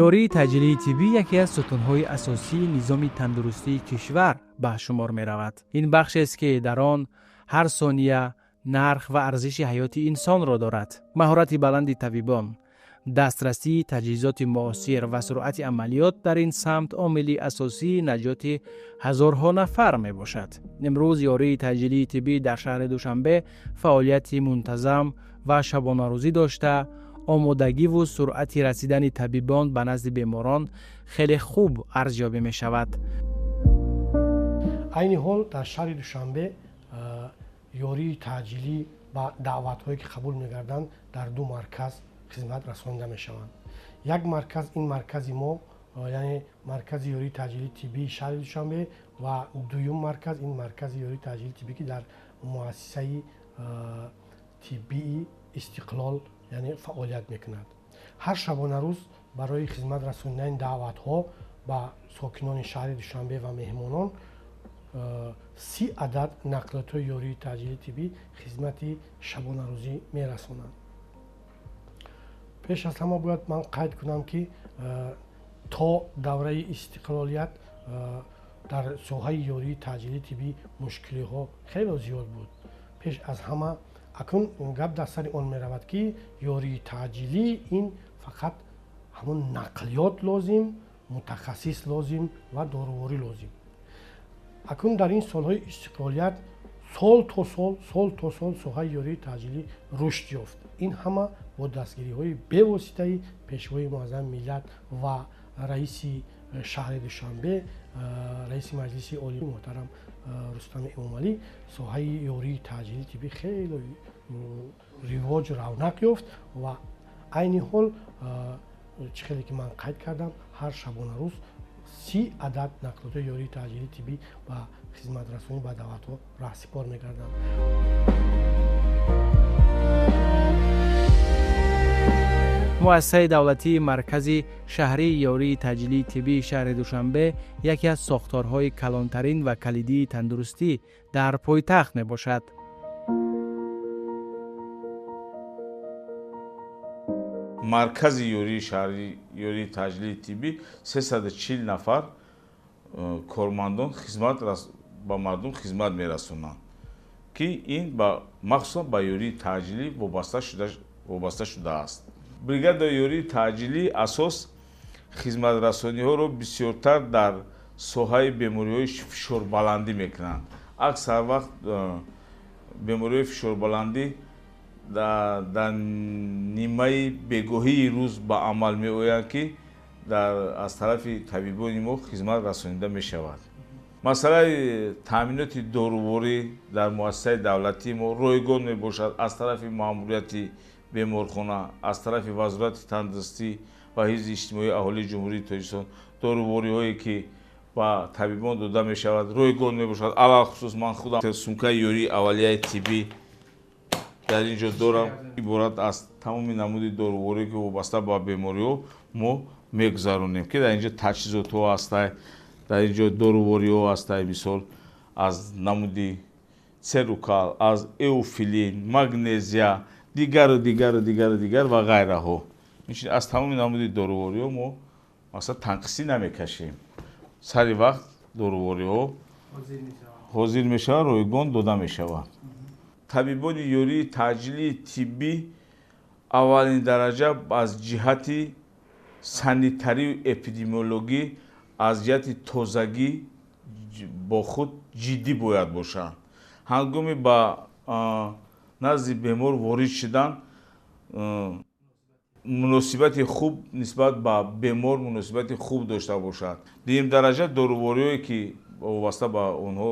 Ёрии таъҷилии тиббӣ яке аз сутунҳои асосии низоми тандурустии кишвар ба шумор меравад. Ин бахшест, ки дар он ҳар сония нарх ва арзиши ҳаёти инсонро дорад. Маҳорати баланди табибон, дастрасии таҷҳизоти муосир ва суръати амалиёт дар ин самт омили асосии наҷоти ҳазорҳо нафар мебошад. Имрӯз ёрии таъҷилии тиббӣ дар шаҳри Душанбе фаъолияти мунтазам ва шабонарӯзӣ дошта, омодагиву суръати расидани табибон ба назди беморон хеле хуб арзёбӣ мешавад. Айни ҳол дар шаҳри Душанбе ёрии таъҷилӣ ба даъватҳое, ки қабул мегарданд, дар ду марказ хизмат расонида мешаванд. Як марказ ин маркази мо, яъне маркази ёрии таъҷилии тиббии шаҳри Душанбе, ва дуюм марказ ин маркази ёрии таъҷилии тиббӣ, ки дар муассисаи тиббии Истиқлол, яъне фаъолият мекунад. Ҳар шабонарӯз барои хизмат расонидани даъватҳо ба сокинони шаҳри Душанбе ва меҳмонон 30 адад нақлиётҳои ёрии таъҷилии тиббӣ хизмати шабонарӯзӣ мерасонанд. Пеш аз ҳама бояд ман қайд кунам, ки то давраи истиқлолият дар соҳаи ёрии таъҷилии тиббӣ мушкилиҳо хеле зиёд буд. Пеш аз ҳама акнун гап дар сари он меравад, ки ёрии таъҷилӣ ин фақат ҳамон нақлиёт лозим, мутахассис лозим ва доруворӣ лозим. Акнун дар ин солҳои истиқлолият сол то сол, сол то сол соҳаи ёрии таъҷилӣ рушд ёфт. Ин ҳама бо дастгириҳои бевоситаи Пешвои муаззами миллат ва раиси шаҳри Душанбе, раиси Маҷлиси Олии муҳтарам Рустами Эмомалӣ соҳаи ёрии таъҷилии тиббӣ хеле ривоҷу равнақ ёфт ва айни ҳол, чӣ хеле ки ман қайд кардам, ҳар шабонарӯз 30 адад нақлиётҳои ёрии таъҷилии тиббӣ ба хизматрасонӣ ба даъватҳо раҳсипор мегарданд. Муассисаи давлатии маркази шаҳрии ёрии таъҷилии тиббии шаҳри Душанбе яке аз сохторҳои калонтарин ва калидии тандурустӣ дар пойтахт мебошад. Маркази ёрии шаҳрии ёрии таъҷилии тиббӣ 340 нафар кормандон хизмат ба мардум хизмат мерасонанд, ки ин махсусан ба ёрии таъҷилӣ вобаста шудааст. Бригадаи ёрии таъҷилӣ асос хизматрасониҳоро бисёртар дар соҳаи бемориҳои фишорбаландӣ мекунанд. Аксар вақт бемориҳои фишорбаландӣ дар нимаи бегоҳии рӯз ба амал меоянд, ки аз тарафи табибони мо хизмат расонида мешавад. Масъалаи таъминоти доруворӣ дар муассисаи давлатии мо ройгон мебошад аз тарафи маъмурияти беморхона, аз тарафи Вазорати тандурустӣ ва ҳифзи иҷтимоии аҳолии Ҷумҳурии Тоҷикистон. Дорувориҳое, ки ба табибон дода мешавад, ройгон мебошад. Алалхусус ман худам сумкаи ёрии аввалияи тиббӣ дар ин ҷо дорам, иборат аз тамоми намуди доруворӣ, ки вобаста ба бемориҳо мо мегузаронем, ки дар ин ҷо таҷҳизотҳо ҳастай, дар ин ҷо дорувориҳо ҳастай, мисол аз намуди церукал, аз эуфилин, магнезия, дигару дигару дигару дигар ва ғайраҳо. Инчунин аз тамоми намуди дорувориҳо мо масалан танқисӣ намекашем. Сари вақт дорувориҳо ҳозир мешаванд, ройгон дода мешаванд. Табибони ёрии таъҷилии тиббӣ аввалин дараҷа аз ҷиҳати санитарию эпидемиологӣ, аз ҷиҳати тозагӣ бо худ ҷиддӣ бояд бошанд. Ҳангоми ба назди бемор ворид шудан, муносибати хуб нисбат ба бемор муносибати хуб дошта бошад. Дуюм дараҷа дорувориҳое, ки вобаста ба онҳо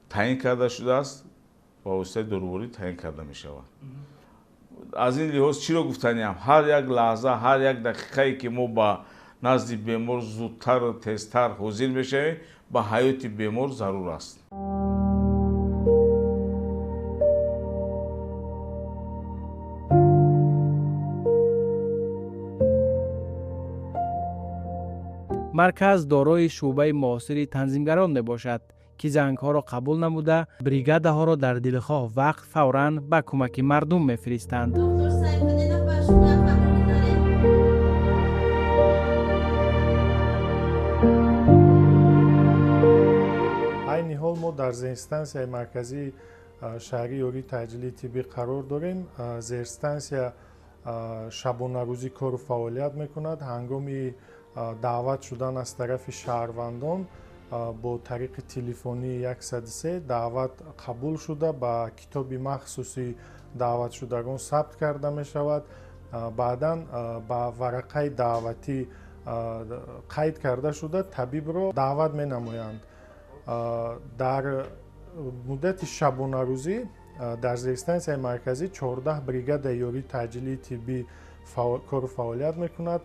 таъин карда шудааст, ба воситаи доруворӣ таъин карда мешавад. Аз ин лиҳоз чиро гуфтаниям? Ҳар як лаҳза, ҳар як дақиқае, ки мо ба назди бемор зудтару тезтар ҳозир мешавем, ба ҳаёти бемор зарур аст. Марказ дорои шӯъбаи муосири танзимгарон мебошад, ки зангҳоро қабул намуда, бригадаҳоро дар дилхоҳ вақт фавран ба кӯмаки мардум мефиристанд. Доктор Сайфиддинов, ба шумо хабар дорем. Ҳол мо дар зерстансияи марказии шаҳрии ёрии таъҷилии тиббӣ қарор дорем. Зерстансия шабонарӯзӣ кору фаъолият мекунад. Ҳангоми даъват шудан аз тарафи шаҳрвандон бо тариқи телефонии 103 даъват қабул шуда, ба китоби махсуси даъватшудагон сабт карда мешавад. Баъдан ба варақаи даъватӣ қайд карда шуда, табибро даъват менамоянд. Дар муддати шабонарӯзӣ дар зерстансияи марказӣ 14 бригадаи ёрии таъҷилии тиббӣ кору фаъолият мекунад,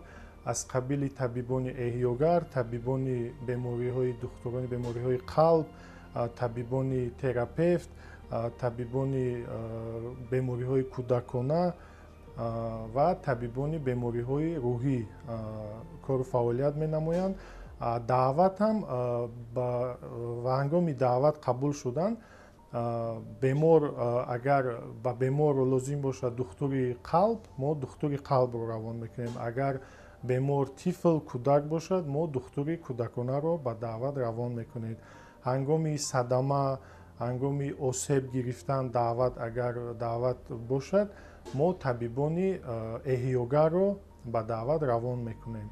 аз қабили табибони эҳёгар, табибони бемориҳои, духтурони бемориҳои қалб, табибони терапевт, табибони бемориҳои кӯдакона ва табибони бемориҳои рӯҳӣ кору фаъолият менамоянд. Даъват ҳам ва ҳангоми даъват қабул шудан бемор, агар ба бемор лозим бошад духтури қалб, мо духтури қалбро равон мекунем. Агар бемор тифл, кӯдак бошад, мо духтури кӯдаконаро ба даъват равон мекунем. Ҳангоми садама, ҳангоми осеб гирифтан даъват, агар даъват бошад, мо табибони эҳёгарро ба даъват равон мекунем.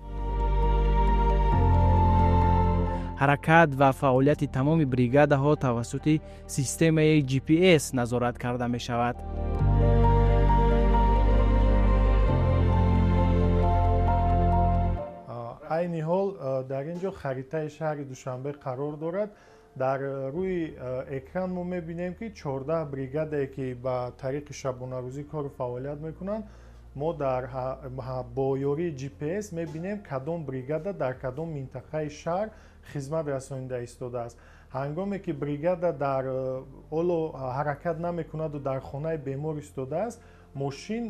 Ҳаракат ва фаъолияти тамоми бригадаҳо тавассути системаи GPS назорат карда мешавад. Айни ҳол дар ин ҷо харитаи шаҳри Душанбе қарор дорад. Дар рӯи экран мо мебинем, ки 14 бригадае, ки ба тариқи шабонарӯзӣ кору фаъолият мекунанд, мо дар бо ёрии GPS мебинем, кадом бригада дар кадом минтақаи шаҳр хизмат расонида истодааст. Ҳангоме ки бригада дар ҳоло ҳаракат намекунаду дар хонаи бемор истодааст, мошин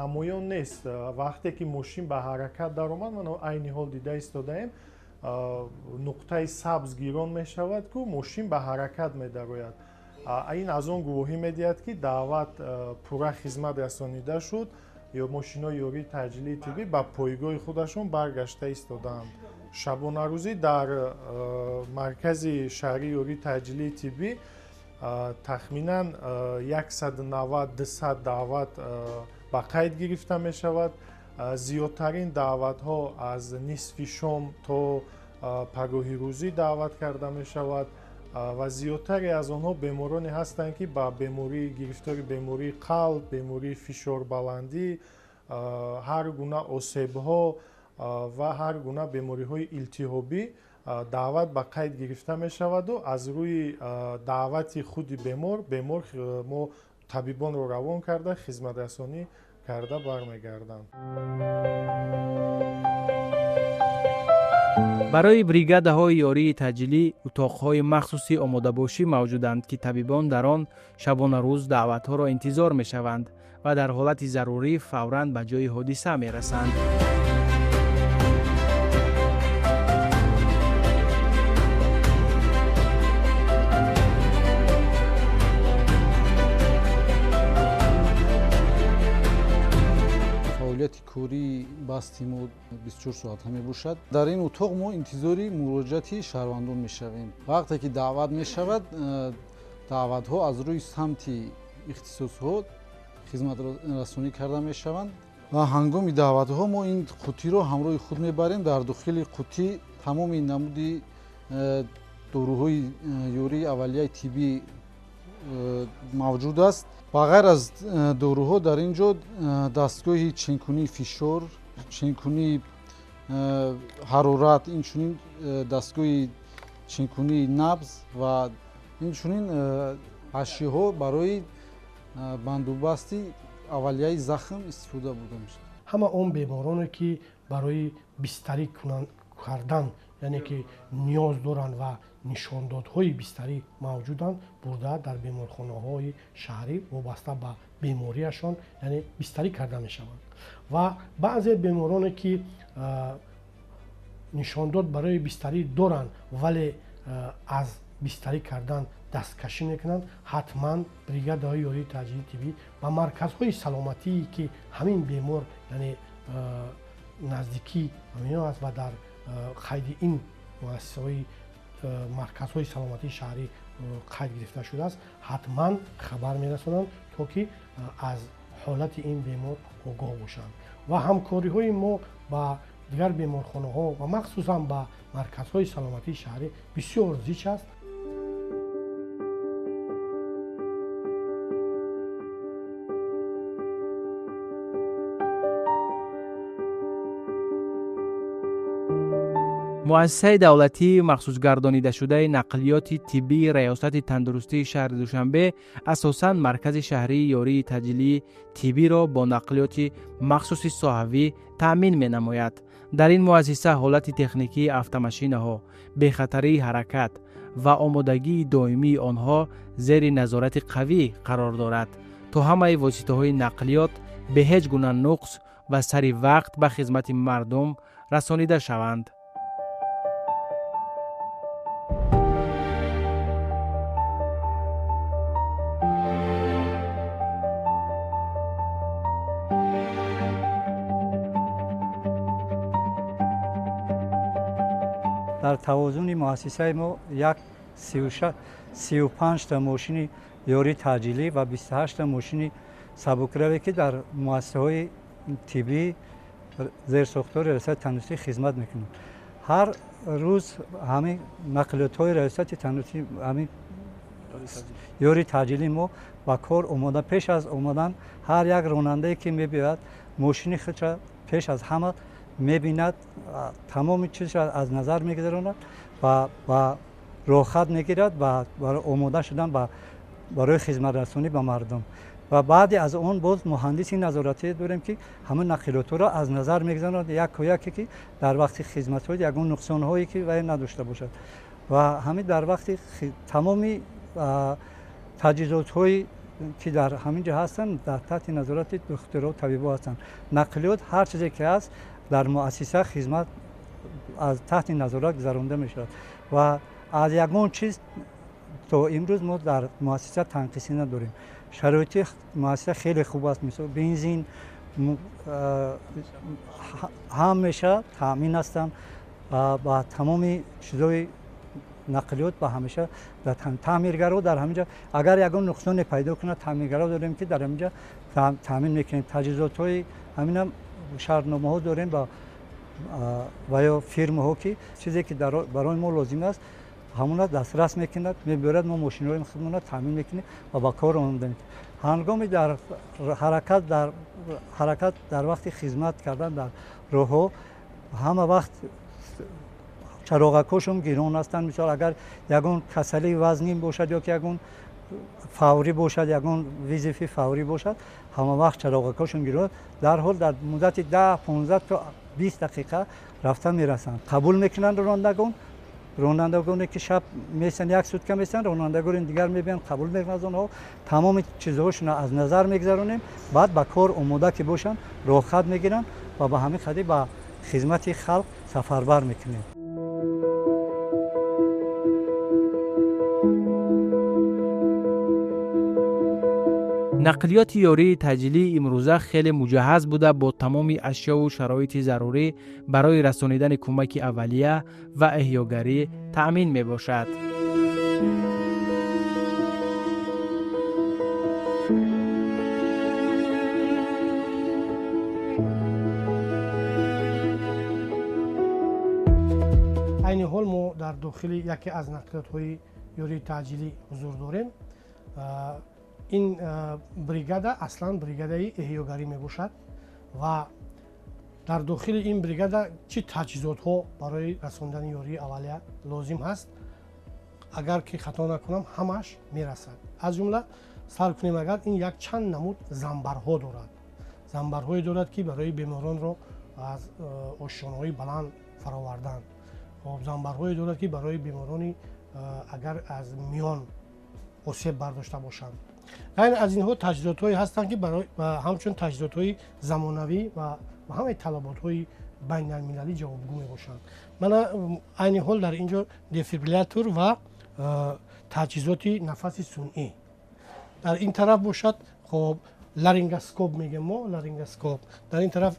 намоён нест. Вақте ки мошин ба ҳаракат даромад, ман айни ҳол дида истодаем, нуқтаи сабз гирон мешавад, ку мошин ба ҳаракат медарояд. Ин аз он гувоҳӣ медиҳад, ки даъват пурра хизмат расонида шуд ё мошинҳои ёрии таъҷилии тиббӣ ба пойгоҳи худашон баргашта истодаанд. Шабонарӯзӣ дар маркази шаҳрии ёрии таъҷилии тиббӣ тахминан 190-200 даъват ба қайд гирифта мешавад. Зиёдтарин даъватҳо аз нисфи шом то пагоҳи рӯзӣ даъват карда мешавад ва зиёдтаре аз онҳо бемороне ҳастанд, ки ба бемории, гирифтори бемории қалб, бемории фишорбаландӣ, ҳар гуна осебҳо ва ҳар гуна бемориҳои илтиҳобӣ даъват ба қайд гирифта мешаваду аз рӯи даъвати худи бемор мо табибонро равон карда, хизматрасонӣ карда бармегарданд. Барои бригадаҳои ёрии таъҷилӣ утоқҳои махсуси омодабошӣ мавҷуданд, ки табибон дар он шабонарӯз даъватҳоро интизор мешаванд ва дар ҳолати зарурӣ фавран ба ҷои ҳодиса мерасанд. Фаъолияти кории басти мо 24 соата мебошад. Дар ин утоқ мо интизори муроҷиати шаҳрвандон мешавем. Вақте ки даъват мешавад, даъватҳо аз рӯи самти ихтисосҳо хизматрасонӣ карда мешаванд ва ҳангоми даъватҳо мо ин қутиро ҳамроҳи худ мебарем. Дар дохили қутӣ тамоми намуди доруҳои ёрии аввалияи тиббӣ мавҷуд аст. Ба ғайр аз доруҳо дар ин ҷо дастгоҳи ченкунии фишор, ченкунии ҳарорат, инчунин дастгоҳи ченкунии набз ва инчунин ашёҳо барои бандубасти аввалияи захм истифода бурда мешавад. Ҳама он бемороне, ки барои бистарӣ кардан, яъне ки ниёз доранд ва нишондодҳои бистарӣ мавҷуданд, бурда дар беморхонаҳои шаҳрӣ вобаста ба бемориашон, яъне бистарӣ карда мешаванд. Ва баъзе бемороне, ки нишондод барои бистарӣ доранд, вале аз бистарӣ кардан дасткашӣ мекунанд, ҳатман бригадаҳои ёрии таъҷилии тиббӣ ба марказҳои саломатие, ки ҳамин бемор, яъне наздикӣ ҳамино аст ва дар қайди ин муассисаҳои марказҳои саломатии шаҳрӣ қайд гирифта шудааст, ҳатман хабар мерасонанд, то ки аз ҳолати ин бемор огоҳ бошанд. Ва ҳамкориҳои мо ба дигар беморхонаҳо ва махсусан ба марказҳои саломатии шаҳрӣ бисёр зич аст. Муассисаи давлатии махсусгардонидашудаи нақлиёти тиббии Раёсати тандурустии шаҳри Душанбе асосан маркази шаҳрии ёрии таъҷилии тиббиро бо нақлиёти махсуси соҳавӣ таъмин менамояд. Дар ин муассиса ҳолати техникии автомашинаҳо, бехатарии ҳаракат ва омодагии доимии онҳо зери назорати қавӣ қарор дорад, то ҳамаи воситаҳои нақлиёт бе ҳеҷ гуна нуқс ва сари вақт ба хизмати мардум расонида шаванд. Дар тавозуни муассисаи мо як 35 та мошини ёрии таъҷилӣ ва 28 та мошини сабукраве, ки дар муассисаҳои тиббӣ зерсохтори Раёсати тандурустӣ хизмат мекунанд. Ҳар рӯз ҳамин нақлиётҳои Раёсати тандурустӣ, ҳамин ёрии таъҷилии мо ба кор омода. Пеш аз омадан ҳар як ронандае, ки мебиёяд, мошини худро пеш аз ҳама мебинад, тамоми чизро аз назар мегузаронад ва ба роҳхат мегирад ва омода шудан барои хизматрасонӣ ба мардум. Ва баъди аз он боз муҳандиси назоратӣ дорем, ки ҳамин нақлиётҳоро аз назар мегузаронад яко яке, ки дар вақти хизматҳо ягон нуқсонҳое ки вай надошта бошад. Ва ҳамин дар вақти тамоми таҷҳизотҳое ки дар ҳамин ҷо ҳастанд, дар таҳти назорати духтуру табибо ҳастанд. Нақлиёт ҳар чизе ки ҳаст дар муассиса хизмат аз таҳти назорат гузаронда мешавад ва аз ягон чиз то имрӯз мо дар муассиса танқисӣ надорем. Шароити муассиса хеле хуб аст, мисол бензин ҳамеша таъмин ҳастанд ба тамоми чизҳои нақлиёт ба ҳамеша таъмиргаро дар ҳамин ҷо агар ягон нуқсоне пайдо кунад, таъмиргаро дорем, ки дар ҳамин ҷо таъмин мекунем. Таҷҳизотҳои ҳаминам шартномаҳо дорем ва ё фирмаҳо, ки чизе ки барои мо лозим аст, ҳамона дастрас мекунад, мебиёрад, мо мошинҳои худмонро таъмин мекунем ва ба кор омода мекунем. Ҳангоми дар ҳаракат дар вақти хизмат кардан дар роҳҳо ҳама вақт чароғакҳошон гирон ҳастанд. Мисол агар ягон касалии вазнин бошад ё ки ягон фаврӣ бошад, ягон визифи фаврӣ бошад, ҳама вақт чароғакҳошон гирон, дарҳол дар муддати 10, 15 то 20 дақиқа рафта мерасанд. Қабул мекунанд ронандагоне ки шаб местанд, як сутка местанд, ронандагони дигар мебиёнд, қабул мекунанд аз онҳо, тамоми чизҳошонро аз назар мегузаронем, баъд ба кор омода ки бошанд, роҳхат мегиранд ва ба ҳамин қадри ба хизмати халқ сафарбар мекунем. Нақлиёти ёрии таъҷилии имрӯза хеле муҷаҳҳаз буда, бо тамоми ашёву шароити зарурӣ барои расонидани кӯмаки аввалия ва эҳёгарӣ таъмин мебошад. Айни ҳол мо дар дохили яке аз нақлиётҳои ёрии таъҷилӣ ҳузур дорем. Ин бригада аслан бригадаи эҳёгарӣ мебошад ва дар дохили ин бригада чӣ таҷҳизотҳо барои расондани ёрии аввалия лозим ҳаст, агар ки хато накунам, ҳамааш мерасад. Аз ҷумла сар кунем, агар ин якчанд намуд замбарҳо дорад, замбарҳое дорад, ки барои беморонро аз ошёнаҳои баланд фаровардан, замбарҳое дорад, ки барои беморони агар аз миён осеб бардошта бошанд. Ғайр аз инҳо таҷҳизотҳое ҳастанд, ки ҳамчун таҷҳизотҳои замонавӣ ва ҳамаи талаботҳои байналмилалӣ ҷавобгӯ мебошанд. Мана айни ҳол дар ин ҷо дефибриллятор ва таҷҳизоти нафаси сунъӣ. Дар ин тараф бошад, хоб, ларингоскоп мегем мо, ларингоскоп. Дар ин тараф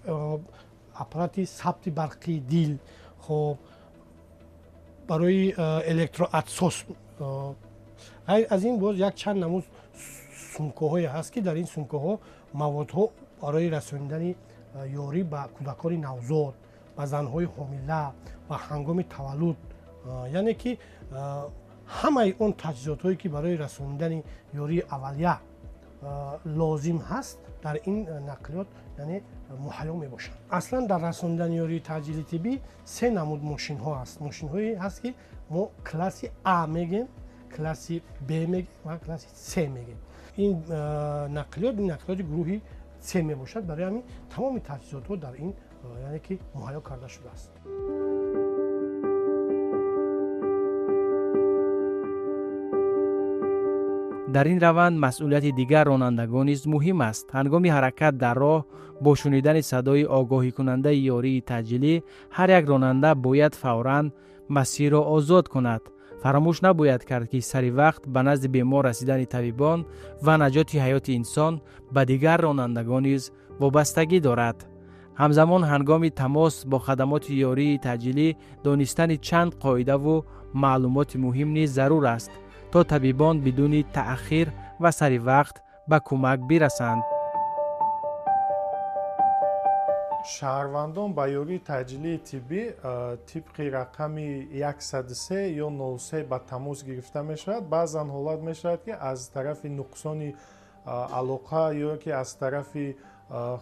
аппарати сабти барқии дил, хоб, барои электроатсос Ғайр аз ин боз якчанд намуд сумкаҳое ҳаст, ки дар ин сумкаҳо маводҳо барои расонидани ёрӣ ба кӯдакони навзод, ба занҳои ҳомила ва ҳангоми таваллуд, яъне ки ҳамаи он таҷҳизотҳое, ки барои расонидани ёрии аввалия лозим ҳаст, дар ин нақлиёт яъне муҳайё мебошанд. Аслан дар расонидани ёрии таъҷили тиббӣ се намуд мошинҳо ҳаст. Мошинҳое ҳаст, ки мо класси А мегем, класси Б мегем ва класси С мегем. Ин нақлиёт нақлиёти гурӯҳи С мебошад. Барои ҳамин тамоми таҷҳизотҳо дар ин яъне ки муҳайё карда шудааст. Дар ин раванд масъулияти дигар ронандагон низ муҳим аст. Ҳангоми ҳаракат дар роҳ бо шунидани садои огоҳикунандаи ёрии таъҷилӣ ҳар як ронанда бояд фавран масирро озод кунад. Фаромӯш набояд кард, ки сари вақт ба назди бемор расидани табибон ва наҷоти ҳаёти инсон ба дигар ронандагон низ вобастагӣ дорад. Ҳамзамон ҳангоми тамос бо хадамоти ёрии таъҷилӣ донистани чанд қоидаву маълумоти муҳим низ зарур аст, то табибон бидуни таъхир ва сари вақт ба кӯмак бирасанд. Шаҳрвандон ба ёрии таъҷилии тиббӣ тибқи рақами 103 ё 03 ба тамос гирифта мешавад. Баъзан ҳолат мешавад, ки аз тарафи нуқсони алоқа ё ки аз тарафи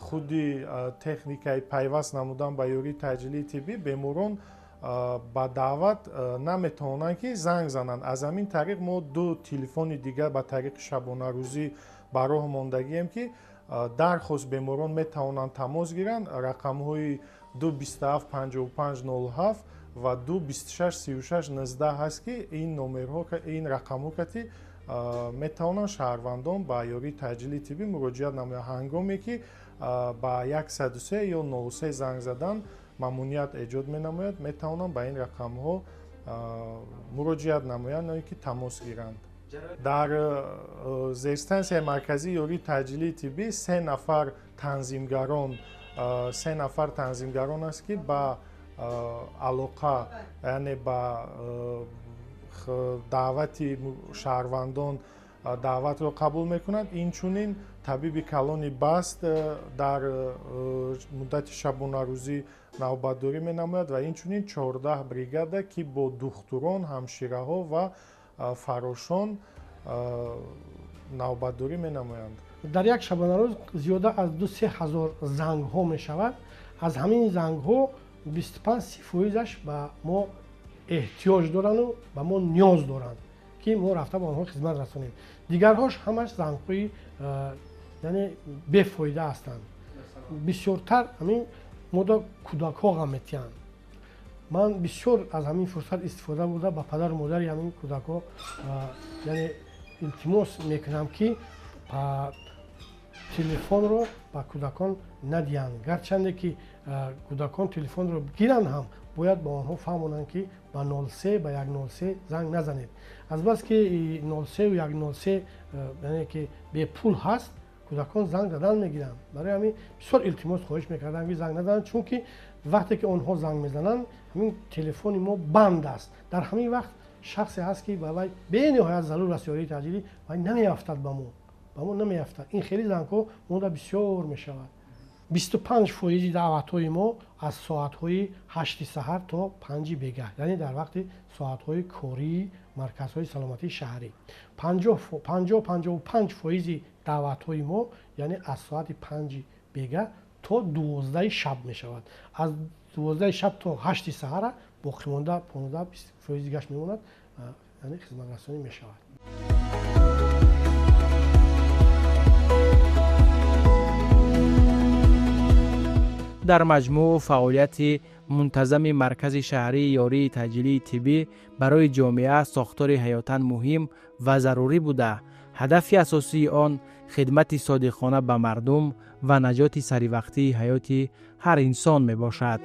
худи техникаи пайваст намудан ба ёрии таъҷилии тиббӣ беморон ба даъват наметавонанд, ки занг зананд. Аз ҳамин тариқ мо ду телефони дигар ба тариқи шабонарӯзӣ ба роҳ мондагием, ки дархост беморон метавонанд тамос гиранд. Рақамҳои 227 55 07 ва 226 36 19 ҳаст, ки ин номерҳо, ин рақамҳо кати метавонанд шаҳрвандон ба ёрии таъҷилии тиббӣ муроҷиат намоянд. Ҳангоме ки ба 103 ё 03 занг задан мамнуният эҷод менамояд, метавонанд ба ин рақамҳо муроҷиат намоянд ё ки тамос гиранд. Дар зерстансияи марказии ёрии таъҷилии тиббӣ се нафар танзимгарон аст, ки ба алоқа, яъне ба даъвати шаҳрвандон даъватро қабул мекунанд. Инчунин табиби калони баст дар муддати шабонарӯзӣ навбатдорӣ менамояд ва инчунин 14 бригада, ки бо духтурон, ҳамшираҳо ва фарошон навбатдорӣ менамоянд. Дар як шабонарӯз зиёда аз 2-3 ҳазор зангҳо мешавад. Аз ҳамин зангҳо 25-30 фоизаш ба мо эҳтиёҷ дорану ба мо ниёз доранд, ки мо рафта ба онҳо хизмат расонем. Дигарҳош ҳамаш зангҳои яъне бефоида ҳастанд. Бисёртар ҳамин мода кӯдакҳо ғам метиҳанд. Ман бисёр аз ҳамин фурсат истифода бурда, ба падару модари ҳамин кӯдакҳо яъне илтимос мекунам, ки телефонро ба кӯдакон надиҳанд. Гарчанде ки кӯдакон телефонро гиранд ҳам, бояд ба онҳо фаҳмонанд, ки ба 03, ба 103 занг назанед. Азбаски 03 103 яъне ки бепул ҳаст, кӯдакон занг задан мегиранд. Барои ҳамин бисёр илтимос, хоҳиш мекардам, ки занг назананд, чунки вақте ки онҳо занг мезананд, ҳамин телефони мо банд аст. Дар ҳамин вақт шахсе ҳаст, ки ба вай бениҳоят зарур аст ёрии таъҷилӣ, вай намеафтад, ба мо намеафтад. Ин хеле зангҳо мода бисёр мешавад. 25 фоизи даъватҳои мо аз соатҳои 8-и саҳар то 5-и бегаҳ, яъне дар вақти соатҳои кории марказҳои саломатии шаҳрӣ. 50-55 фоизи даъватҳои мо яъне аз соати 5-и бегаҳ то 12-и шаб мешавад. Аз 12-и шаб то 8-и саҳара боқимонда 15-20 фоиз дигаш мемонад, яъне хизматрасонӣ мешавад. Дар маҷмӯъ, фаъолияти мунтазами маркази шаҳрии ёрии таъҷилии тиббӣ барои ҷомеа сохтори ҳаётан муҳим ва зарурӣ буда, ҳадафи асосии он хидмати содиқона ба мардум ва наҷоти саривақтии ҳаёти ҳар инсон мебошад.